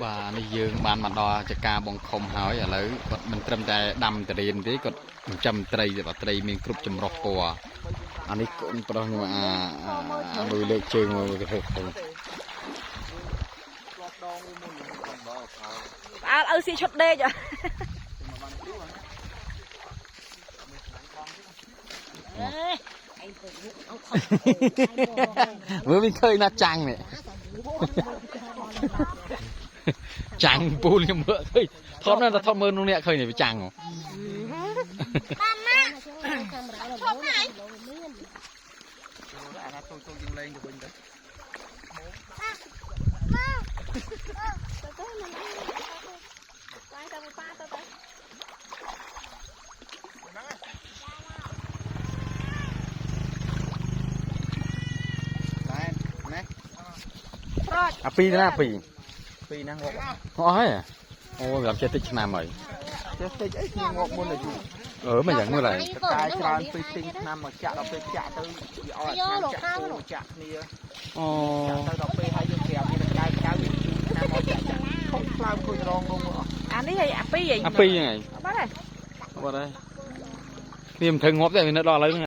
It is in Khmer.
បាទនេះយើងបានមកដល់ចការបងខំហើយឥឡូវគាត់មិនត្រឹមតែដាំតរៀនទេគាត់ចិញ្ចឹមត្រីទេបាទត្រីមានគ្រប់ចម្រុះពណ៌អានេះកូនប្រុសខ្ញុំអាអាមួយលើកជើងមកគេធ្វើឃើញ ផ្អើលឪស៊ីឈុតដេក មើលវិញឃើញណាចាំងនេះចាំងពូលខ្ញុំមើលឃើញថតណាស់តែថតមើលនោះនេះឃើញនេះវាចាំងហ៎ ឈប់ណា អាណាទូទូយើងលេងទៅវិញទៅ ទៅទៅមិនទៅទៅប៉ាទៅទៅ ណែណែ ប្រច អាពីរណាពីរ ពីរហ្នឹងងាប់ អស់ហើយអូយសម្រាប់ចេះតិចឆ្នាំហើយ ចេះតិចអីគ្នាងាប់មុនទៅយូរ អឺមិនយ៉ាងមើលហើយ តកែច្រើនពេកទិញឆ្នាំមកចាក់ដល់ពេលចាក់ទៅវាអត់ឆ្នាំចាក់គោចាក់គ្នា អូ ចាក់ទៅដល់ពេលហើយយើងប្រាប់វាតកែកៅវាជូរឆ្នាំមកចាក់ចាក់ខុសខ្លោមខូចរងងអស់ អានេះហីអាពីរហី អាពីរហ្នឹងហើយ បាត់ហើយ បាត់ហើយគ្នាមិនធ្វើងាប់ទេវានៅដល់ឥឡូវហ្នឹង